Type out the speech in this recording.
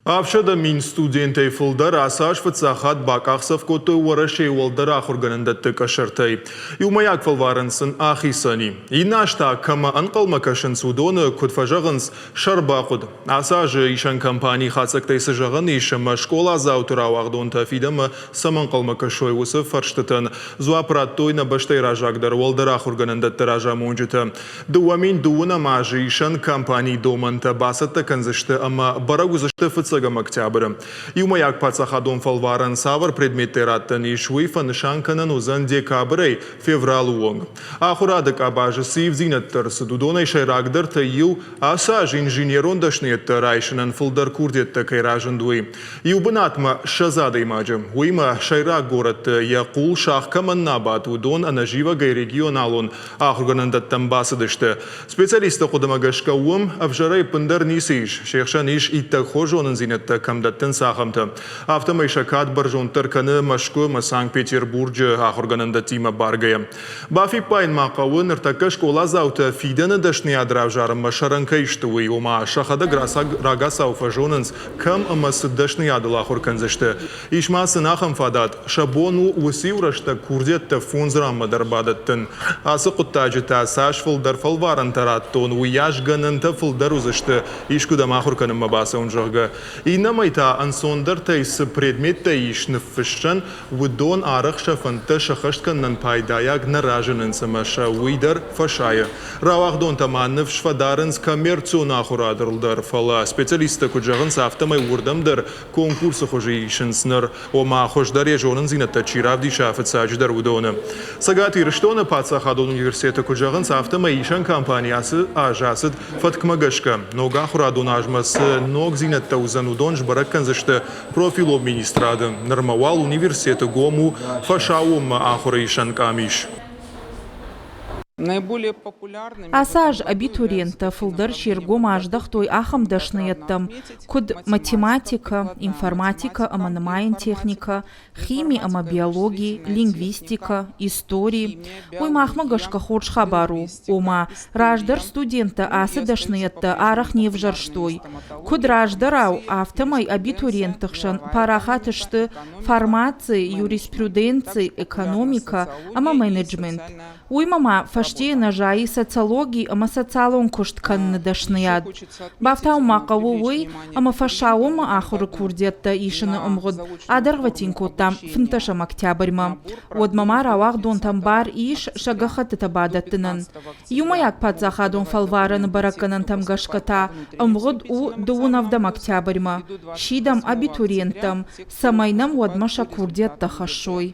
700 000 студентӕй фылдӕр ацы аз фыццаг хатт бакъахдзӕф кодтой Уӕрӕсейы уӕлдӕр ахуыргӕнӕндӕтты къӕсӕртӕй. Иумӕйаг фӕлварӕн сын ахицӕн и. Иннӕ аз та кӕмӕ ӕнхъӕлмӕ кӕсынц, уыдоны, куыд фӕзӕгъынц, сӕр бахъуыд. Ацы азы исӕн компанийы хатдзӕгтӕй цы зӕгъӕн ис ӕмӕ скъоладзауты рауагъдонтӕ фидӕнмӕ цӕмӕ ӕнхъӕлмӕ кӕсой, уыцы фӕрстытӕн дзуапп радтой нӕ бӕстӕйы раззагдӕр уӕлдӕр ахуыргӕнӕндӕтты разамонджытӕ. 2012 азы исӕн компанийы домӕнтӕ бацӕттӕ кӕндзысты ӕмӕ бӕрӕг уыдзысты фыццӕгӕм октябры. Иумӕйаг паддзахадон фӕлварӕн цавӕр предметтӕй раттӕн ис, уый фӕнысан кӕнӕн уыдзӕн декабрӕй февралы онг. Ахуырады къабазы цы ивдзинӕдтӕ ӕрцыд, уыдонӕй сӕйрагдӕртӕй иу ацы аз инженерон дӕсныйӕдтӕ райсынӕн фылдӕр курдиӕттӕ кӕй разынд, уый. Иу бынатмӕ 20 адӕймаджы. Уыимӕ сӕйраг горӕтты йӕ хъул сах кӕмӕн нӕ абадт, уыдон ӕнӕзивӕгӕй регионалон ахуыргӕнӕндӕттӕм бацыдысты. Специалистты хъуыдымӕ гӕсгӕ уым ӕвзӕрӕй ӕппындӕр ницы ис, се хсӕн ис иттӕг хорз зонындзинӕдтӕ кӕм дӕттынц, ахӕмтӕ. Афтӕмӕй сӕ кад бӕрзонддӕр кӕны Мӕскуы ӕмӕ Санкт-Петербурджы ахуыргӕнӕндӕттимӕ баргӕйӕ. Бафиппайын ма хъӕуы, ныртӕккӕ скъоладзаутӕ фидӕны дӕсныйад равзарынмӕ сӕрӕн кӕй сты, уый, ома сӕхӕдӕг рагацау фӕзонынц, кӕм ӕмӕ цы дӕсныйадыл ахуыр кӕндзысты. Ис ма сын ахӕм фадат, сӕ бон у уыцы-иу рӕстӕг курдиӕттӕ фондз ранмӕ дӕр бадӕттын. Ацы хъуыддаджы та цас фылдӕр фӕлварӕнтӕ радтон, уыйас гӕнӕнтӕ фылдӕр уыдзысты искуыдӕм ахуыр кӕнынмӕ бацӕуын, зӕгъгӕ. Иннӕмӕй та ӕнцондӕртӕй цы предметтӕ ис ныффыссӕн, уыдон арӕх сӕ фӕндтӕ сӕххӕст кӕнынӕн пайдайаг нӕ разынынц ӕмӕ сӕ уый дӕр фӕсайы. Рауагъдонтӕ ма ныфс фӕдарынц коммерцион ахуырадыл дӕр, фӕлӕ специалисттӕ куыд зӕгъынц, афтӕмӕй уырдӕм дӕр конкурсы хуызы исынц ныр, ома хуыздӕр йӕ зонындзинӕдтӕ чи равдиса, фыццаджыдӕр уыдоны. Цӕгат Ирыстоны паддзахадон университеты куыд зӕгъынц, афтӕмӕй исӕн кампани ацы аз ацыд фӕткмӕ гӕсгӕ. Ног ахуырадон азмӕ цы ногдзинӕдтӕ уыдзӕн, уыдон сбӕрӕг кӕндзысты профилон министрады. Нырмӕ уал университеты гом у фӕсаууонмӕ ахуыры исӕн къамис. Ацы аз абитуриенттӕ фылдӕр се ргом аздӕхтой ахӕм дӕсныйӕдтӕм, куыд математикӕ, информатикӕ ӕмӕ нымайӕн техникӕ, хими ӕмӕ биологи, лингвистикӕ, истори. Уый махмӕ гӕсгӕ хорз хабар у, ома, раздӕр студенттӕ ацы дӕсныйӕдтӕ арӕх не взӕрстой. Куыд раздӕрау, афтӕмӕй абитуриентты хсӕн парахат сты фармаци, юриспруденци, экономикӕ ӕмӕ менеджмент. Уыимӕ ма фӕстейы нӕ зайы социологи ӕмӕ социалон куыст кӕныны дӕсныйад. Бафтауын ма хъӕуы уый, ӕмӕ фӕсаууонмӕ ахуыры курдиӕттӕ исыны ӕмгъуыд адӕргъвӕтин кодтам фынддӕсӕм октябрьмӕ. Уӕдмӕ ма рауагъдонтӕн бар ис сӕ гӕххӕттытӕ бадӕттынӕн. Иумӕйаг паддзахадон фӕлварӕны бӕрӕггӕнӕнтӕм гӕсгӕ та ӕмгъуыд у дыууын ӕвдӕм октябрьмӕ. Сидӕм абитуриенттӕм, цӕмӕй нӕм уӕдмӕ сӕ курдиӕттӕ хӕссой.